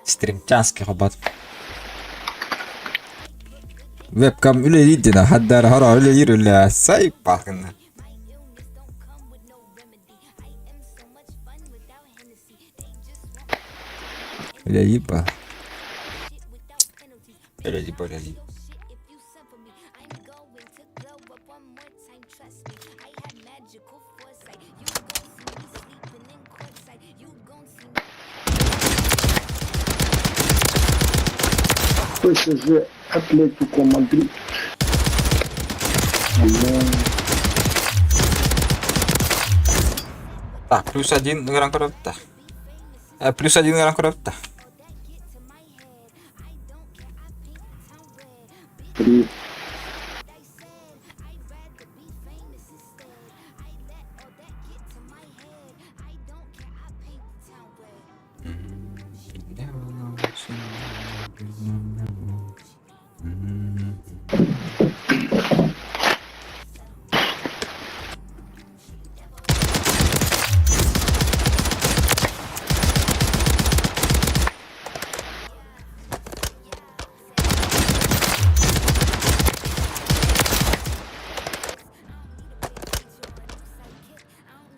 Стримчанский хобот. Вебкам үлэлиир диэн хаддар хоро үлэлиир үлэ сай пахына. Үлэлиир ба. Үлэлиир ба үлэлиир. ПСЖ Атлетико Мадрид. Так, плюс один ыҥыран көрөбүт да. Плюс один ыҥыран көрөбүт да. Три.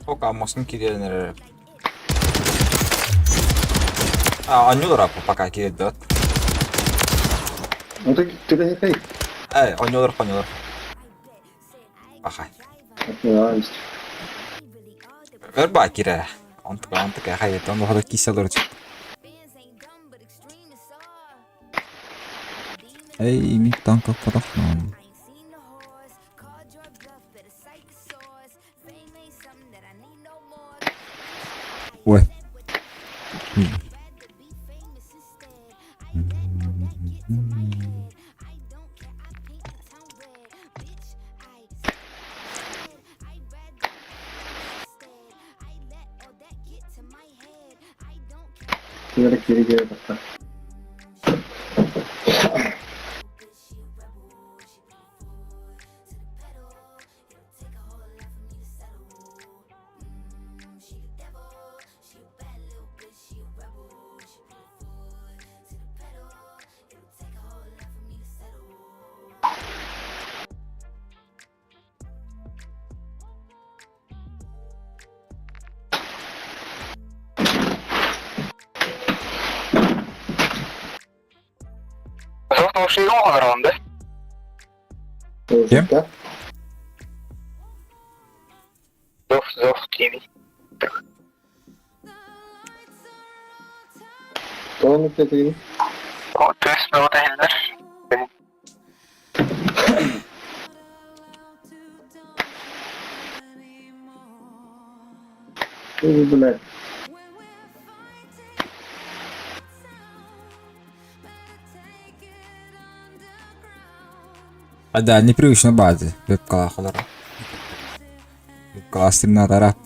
Пока мостун киирэн эрэр. А, оонньуулар пока киирдэ. Ну ты ты Эй, оонньуулар, оонньуулар. Аха. Өр баа киирэ. Онтука, онтука, хайыт, он оһода кисе олорор. Эй, мин танка потохнон. Ой. Киирэ киирэ тахсар. Ким? Зов TV. Тоҕо этигин? Тыас бөҕөтө иһиллэр. Блядь. А да, непривычно баады. Вебкалаахалар. Вебкалаастырнаатара.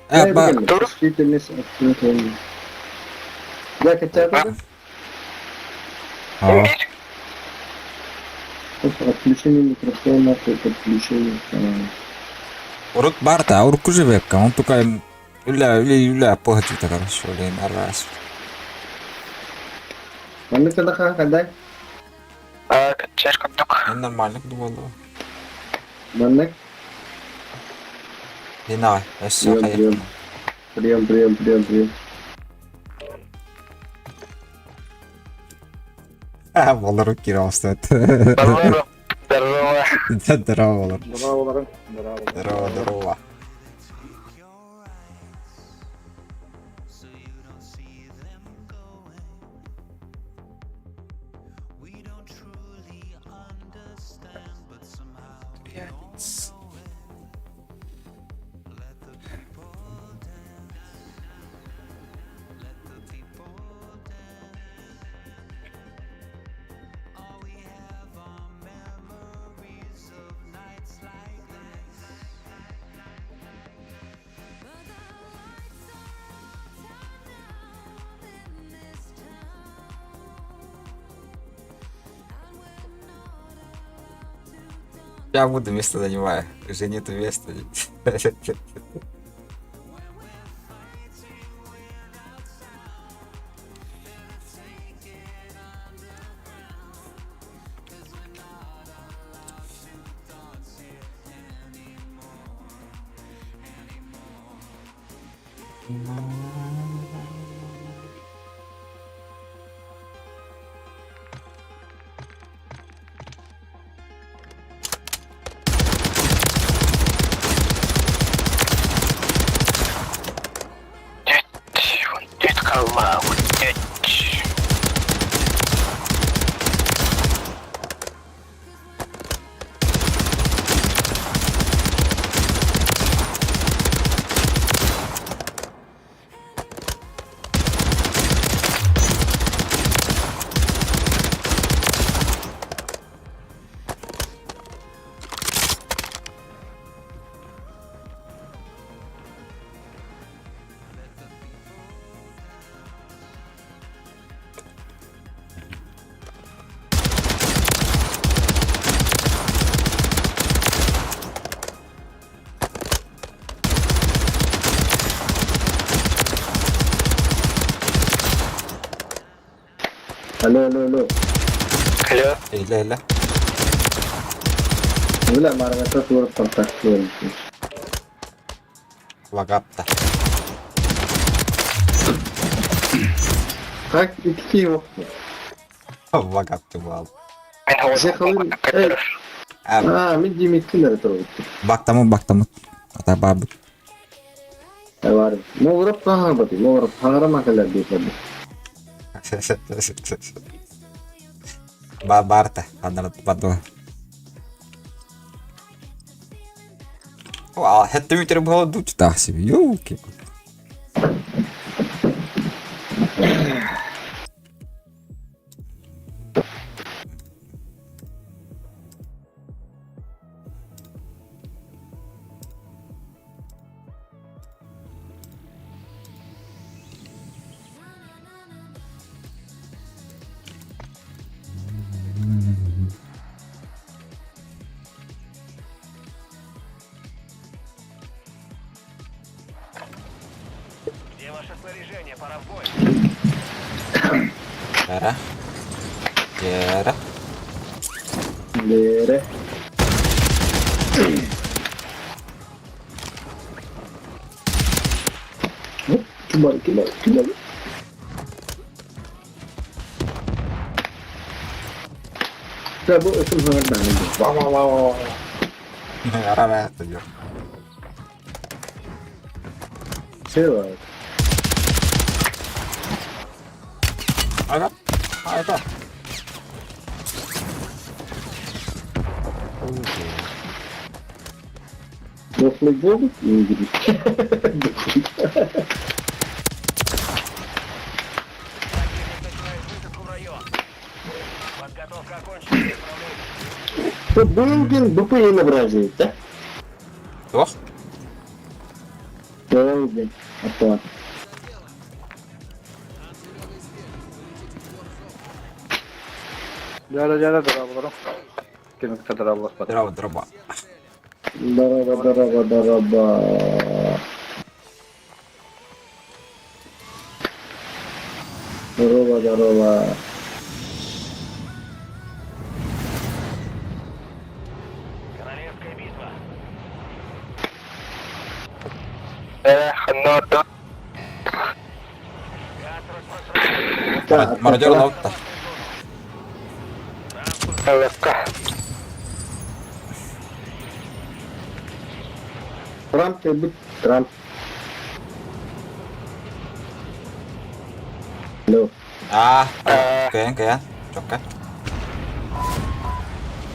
Э, ба... Я хотя А, Отключение микрофона, подключение канала. Урут баар да, урукку же вебкам. Он только үлэ, үлэ, үлэ, похотута, короче, блин, раз. Маннык тадаха хандай? Чеш курдук. Мен нормально думал. Маннык? Не знаю, өссө Прием, прием. Прием, прием, прием, прием. Болору кире остат. Здорово. Здорово. Здорово, Болор. Здорово, здорово. Здорово, здорово. Блядь. Я буду место занимаю. Уже нету места. Түт халлаабыт түт. Алло, алло, алло. Алло. Илэ илэ. Бля, маргата туруп контакт Вагапта. Как икки yok. Вагапты буол. Мин Дьэ, халын- Эй. А, Аа, мин димиттин эрэ турбут. бактамыт бактамыт. Ата баабыт. Бар. Моҕуруп хаһаабаты, моҕуруп хаҥарама кэлэр диэтэ. Ба барта. Ханнара бадуа. О, хэтте мүтер буол дучтаах сиби. Ёлки. Где ваше снаряжение? Пора в бой. Жара. Жара. Лере. Кимар, кимар, кимар. Дьэ, бу ытым хаҥардаан. Ва ва ва ва. Ара ра. Все, Ага. Ага. Дохлый голубь не видит. Противник начинает высадку в район. Подготовка окончена. Отправляйтесь. Был БПИ набрали, да? Туох? Был, автомат. Дьара-дьара дорооболору. Кимикте дорооболоспат. Дроба, дроба. Дороба, дороба, дороба. Дороба, дороба. Королевская битва. Э, ханна ордук. Газ распространяется. Мародер лаутта. Ылыкка. Трамп кэлбит, Трамп. Алло. А, кыйан, кыйан. Чокка.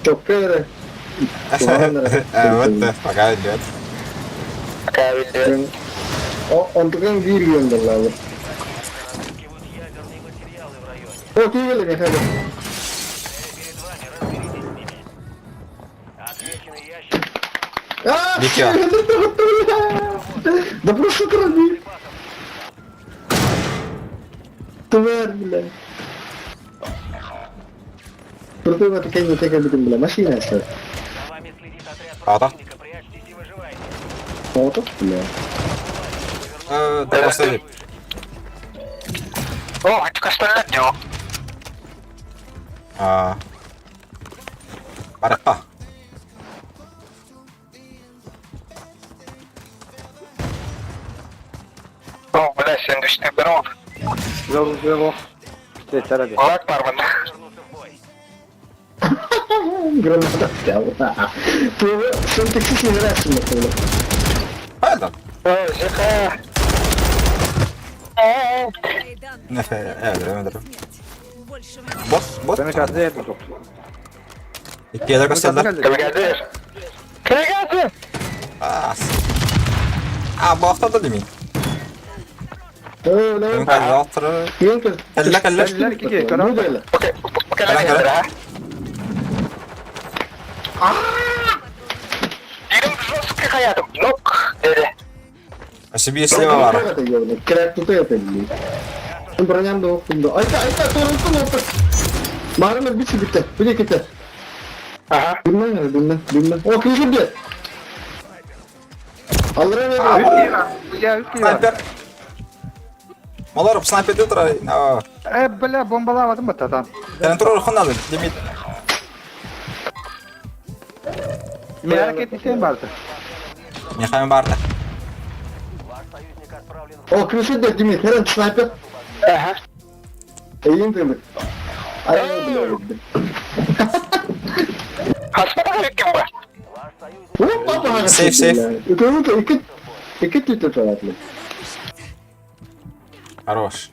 Чокка эрэ. Куһаҕан эрэ. Вот, пока идет. Пока биллибэт. О, онтукаҥ биир гүөн буоллаҕа. Разыскивают ядерные материалы в районе. О, киирэлэ Михаил. Цель перед вами, разберитесь с ними. Отмеченный ящик А, Витя. Да просто кради. Тварь, бля. Противно такая не такая, бля, машина сейчас. За вами следит отряд А, да? противника. Прячьтесь и выживайте. Вот, бля. Да просто О, это костольный днёк. А. Барапа. О, бля, сен түстүк Жоқ, жоқ. Лак бар мында. Вернуться в бой. Граната Сон такси синерасың. Хайда. Жека. Нефе, Больше Бот, бот. Камикадзе жоқ. Иккиэлэр көстөллөр. Камикадзе. Камикадзе. А, бу охтото дими. Камикадзе охторо. Кэллэ, кэллэ. Кэллэр кики, көрө. Окей, Кэлэн, Дирим жестко хаятым. Нок, деди. Өссө биир слева бар. Броням да окунду. Айта, айта, торунтун опыр. Барымыз битси битте. Бile кете. Ага. Bilmem bilmem, bilmem. О, кирди. Алыра Я үт киһи бар. Снайпер. Малоров снайпер турар. Э, бля, бомбалаабатым баттатан. Кэлэн турар хоннады. Димит. Мен әрекет етейін барды. Михаил барда. Ваш союзник отправлен в О, кирди, Димит, херен снайпер. Ага. Эйин димит. Ай, бля. Хаспата ким бар? Ваш союзник О, папа. Сейф, сейф. Үкө, үкө, үкө түтө таратлы. Хорош.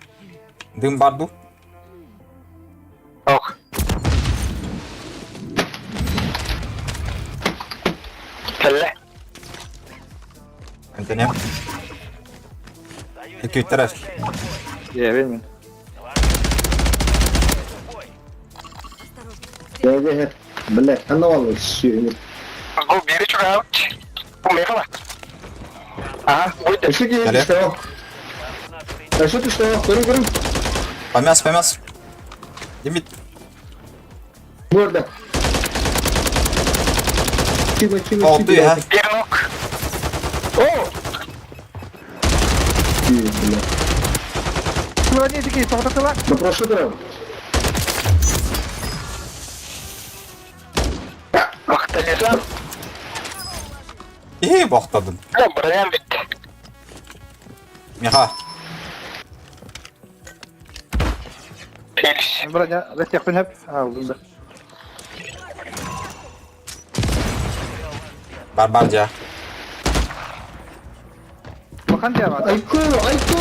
Дым барду. Ок. Кэллэ. Антония. Икки үттэрэр. Е, мен. Бля, бля, анау сүйүнүп. Бу бири чугаут. Бу мехала. Ага, будет. Өсө Кэлэ. кийин Өсө түштө, көрүн көрүн. Помяс, помяс. Димит. Burada. Киме, киме, Oldu ya. Бир нок. О, Бля. Броня дики, тоқтатыла. Да прошу дорогу. мактализам. И бохтадын. Бля, броням битти. Миха. Пелис. Броня, летяқпен хөп. А, улдым да. Бар бар жа. Бақан дия барды. Айку, айку.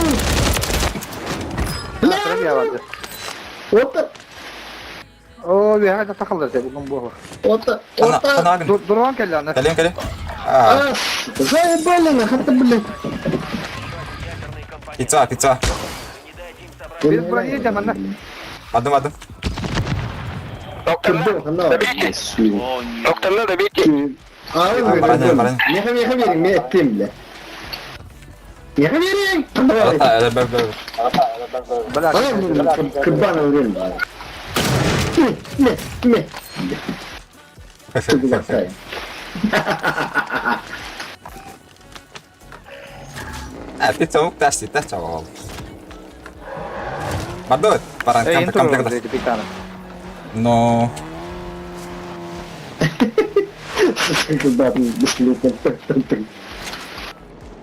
Броня дия барды. Ота, О, бияға жата қалдар деп, бұның бұғы. ота, Хана, ота. хана гын. Дұрван келді аны. Кэлэн, кэлэн. А, А, заебали на хата, блядь. ядерные компоненты. пицца, пицца. Не дайте им собрать Biz buraya yiyeceğim anne. Бардым, бардым. Докторна, добейте. Докторна, добейте. А, Бараня, бараня. Меха, меха верим, ме этим, бля. Меха верим. Ата, бер, бер. Бля, Кабана верим. Ме, ме, ме. А, пицца мук тасти, тасти ол. Бардым, баран, Эй, комплект, комплект. дейді битаны. Но...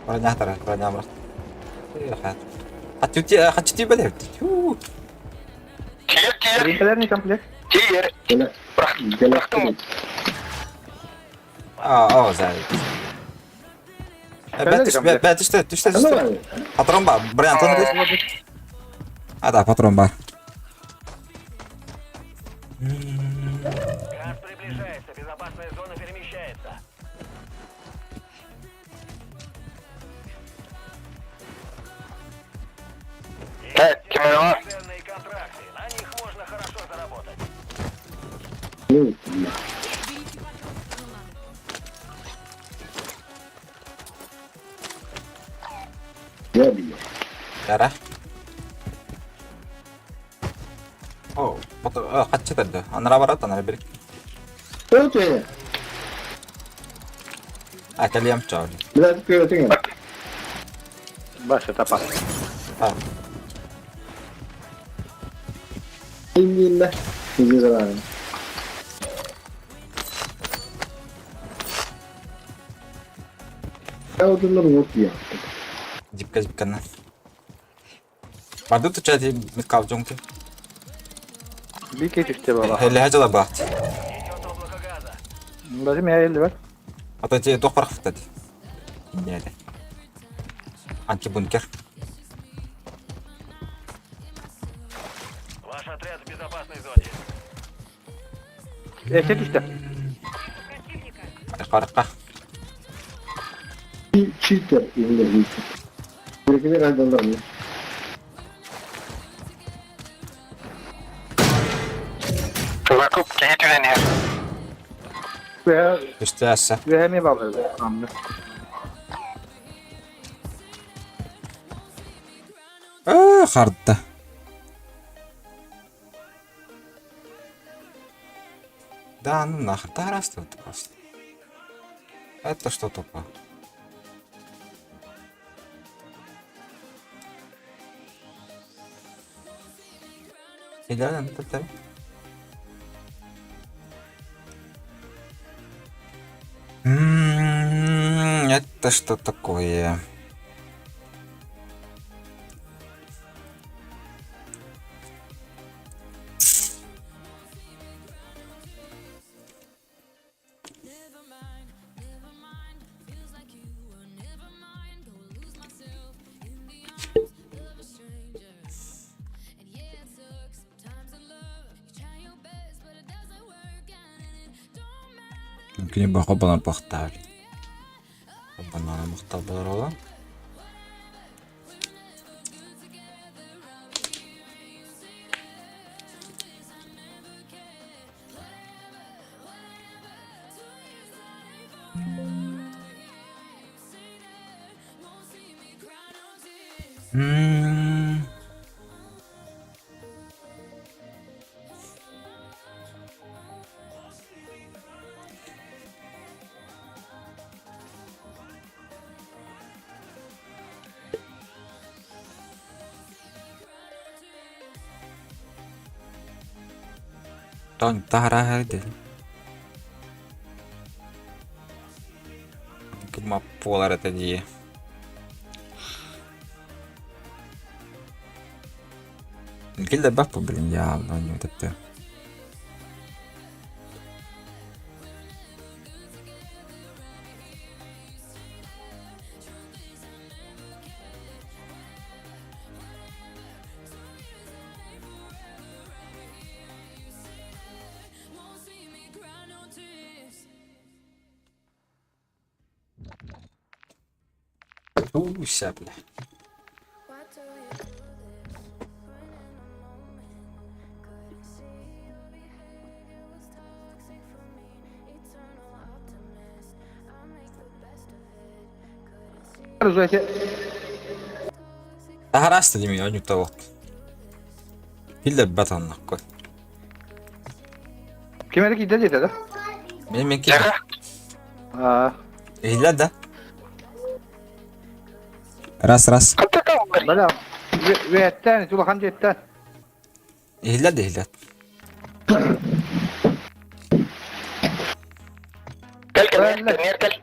Броня тара, броня брат. Хачути, хачути бэлэ. Тю. Тиер, тиер, Біріншілер не комплект? тиер. А, о, за. Бә түш, бә түштө, түштө, түштө. Патрон бар, броня тон А, да, патрон бар. Газ приближается, безопасная зона перемещается. Так, кимера. Ценные контракты, на них можно хорошо заработать. Yara. О, патрон, хачы тады. Анара барат, анара бир. А, кэлиэм чау. Башы тапа. А, дипка дипкана. Барды тучати микалжоҥ ти. Биир киһи түстэ буолла. Элэһэ дьыла баат. Идет облако газа. Даже мэ эллибэр. Ата ти туох барахта ти. Иннеде. Антибункер. Ваш отряд в безопасной зоне. Эсэ түстэ. Харакка. Читер или Перекине кайдалар. Вакуп киһи түһэн иһэр. Үөһэ Үстээссе. үөһэ эмиэ бааллар. Анны. Ээ, харда. Да, ну нахер, да раз ты просто. Это что тупо? Идеально, это Это что такое? Кини баха банар бахтаар. Банана махтал болар Тон таһара дэл. Кыма буолар этэ дии. Киллэрбэппин блин я оонньуу Туся, бля. Таһараста дими оонньуута вот. Киллэрбэт оннокко. Ким эрэ киирдэ диэтэ да? Мин мен киирдим. Аа. Иһиллэр да? Раз раз. Бля, үөһэттэн, улахан дьиэттэн. Иһиллэр да иһиллэр. Кэл кэл кэл кэл.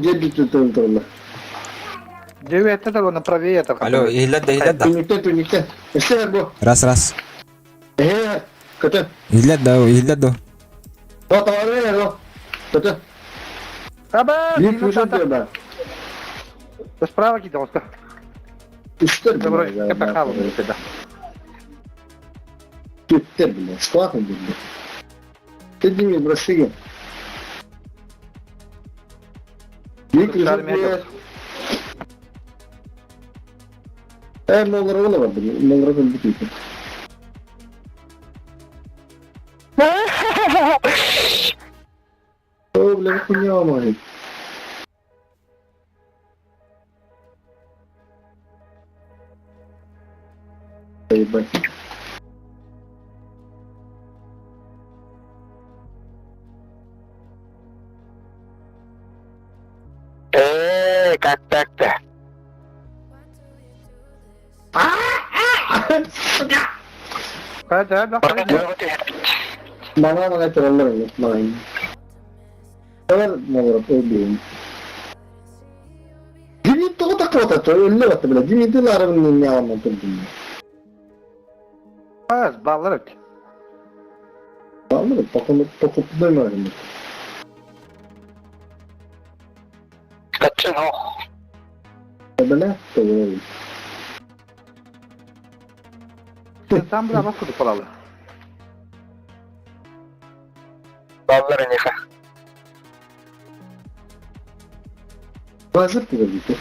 Дьэ бүтүн турла. Дьэ үөһэттэн да правее там. Алло, иһиллэр да иһиллэр да. Түннүктэ түннүктэ. Өссө бу. Раз раз. Э, көтө. Иһиллэр да, иһиллэр да. О, товарищ, көтө. Аба! Биир күүсүн диэбэ. Справа киирдэ оска. Үстэр Добро, капа да. Түттэр бile. Склахын бile. Ты дими брошиги. Биир күүсүн диэ. Э, моллары бар бile. Моллары бүтүйтү. О, бля, хуйня мать. Ебать. Э, как так-то? Хайда, да, хайда. Мана мана тураллар эми, мана. Эвер молор өлбейм. Димит тоҕо таккыбата өллө батта бile. Димитин арабын не аламан турдум. Аас, бааллар эбит. Бааллар, покупной магазин. Каччын ох. Бля, то Там бля, курдук балалы. Баллар эниха. Базар подожди, как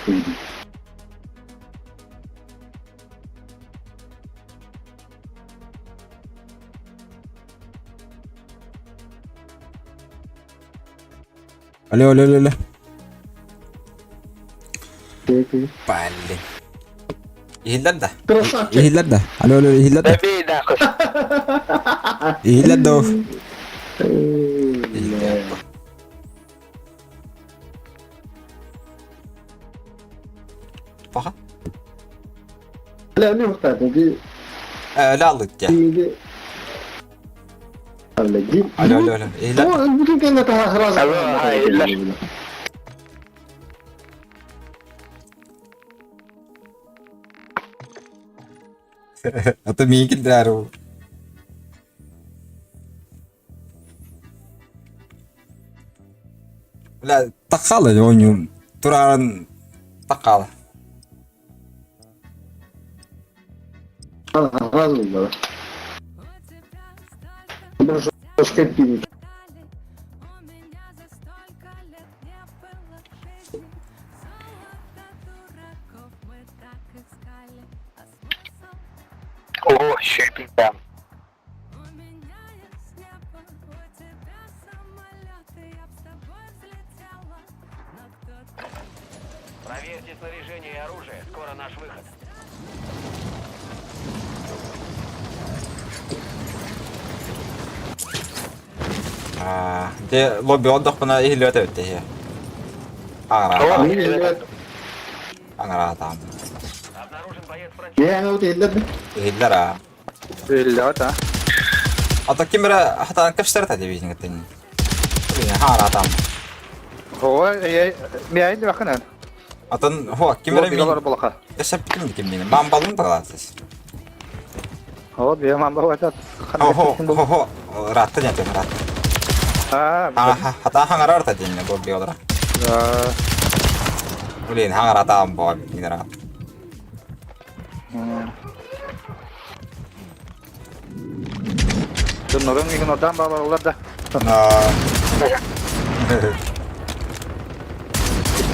Алло, алло, алло, алло. Блин. Иһиллэр да? Красавчик! Иһиллэр да? Алло, алло, иһиллэр да? Добей нахуй. Иһиллэр да? Эй, Паха? Бля, не выходит, иди, Өлө аллыт дьэ. иди. Алло, иди. Алло, алло, алло. Иһиллэр да? О, бүтүн кэннэ сразу. Алло, иһиллэр. А то миигин киллэрээри Бля, таххаала оонньуум турааран таххаала. Сразу, да. Жестко пить. Ого, щепи там. Проверьте снаряжение и оружие. Скоро наш выход. Аа, дьэ лобби олдохпуна иһиллибэт эбит эһиэ. Аҥараатаам. Аҥараатаам. Обнаружен боец противника. Я вот иһиллэр Иһиллэр аа. Биллэҕит а? Ата ким эрэ хатаан кэпсэтэр телевидение кытын. Хаҥараатаам. Ого, миэйин бакынан. Атын хо ким эрэ Билор мин булаха. кэпсэппитим ким мин. Бамбалын тагалаатыс. О, бия мамба ватат. Хо хо хо хо ыраатта диэн ыраатта. А, Хатаан хаҥарар та диэн лобби олора. Блин, хаҥараатаам боо мин ыраат. Донорун игин одан балалар да. Аа.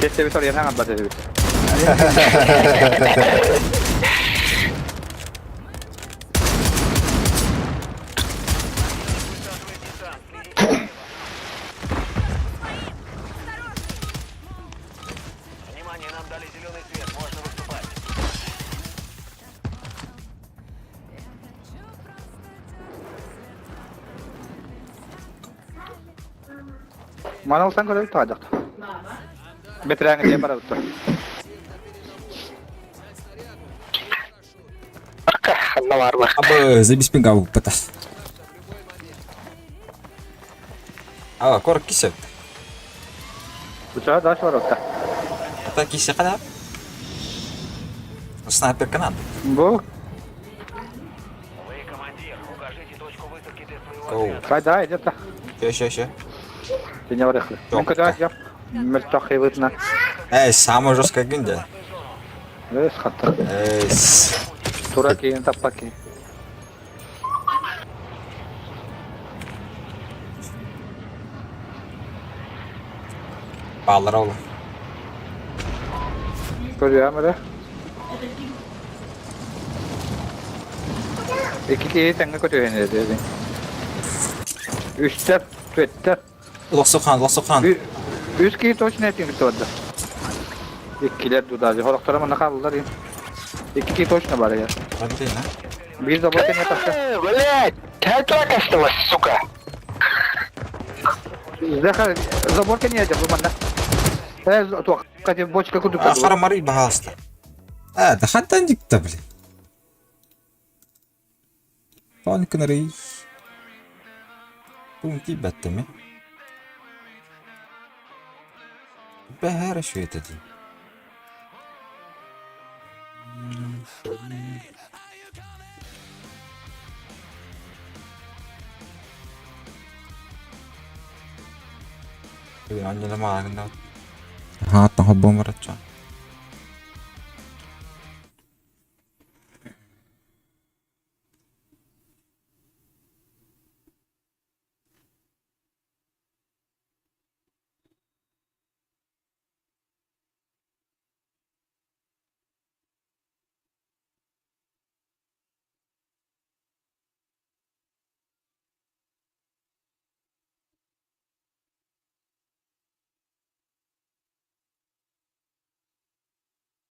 Кете бит орьян хаңан бат эбит. Высаживает десант. Следите. Внимание, нам дали зеленый свет. Можно выступать. Манал сан көрөбүт таажакта. Бетерээҥи дьэ барабыт. Ханна бар Абы забиспин габыппата. Ава, кор кисеп. Бучаа даш барабыта. Ата кисе када. Снайпер канат. Бу Вы командир. Укажите точку высадки для своего Гоу. отряда. кайда идет. Ща, ща, ща. Сене барыхлы. Мен көтө жап. Мөлтөх хыбытна. Эй, самое жесткое гүнде. Өс хатта. Эй, Тура кийин таппаки. Баллар ол. Көрүөм эрэ. Икки киһи тэҥҥэ көтүһэн эрэ. Үстэр, түөттэр. Лосухан, лосухан. Үс киһи точно этиҥ туорда. Иккилэр дудажы. Хорохторо манна хааллар. Икки киһи точно бар я. Блин, а? Биир забор кэннэ тахса. Блять, как осталось, сука? Захар, забор кэннэ дьэ бу манна. Э, туох, кати бочка кудук. Ахара мари баһаалыста. Э, да хантан дикта, блин. Тонкнрый. Пункти баттами. Бэхэр шуэта ди. Анньыла мааҕын да. Хааттан холбоон барачча.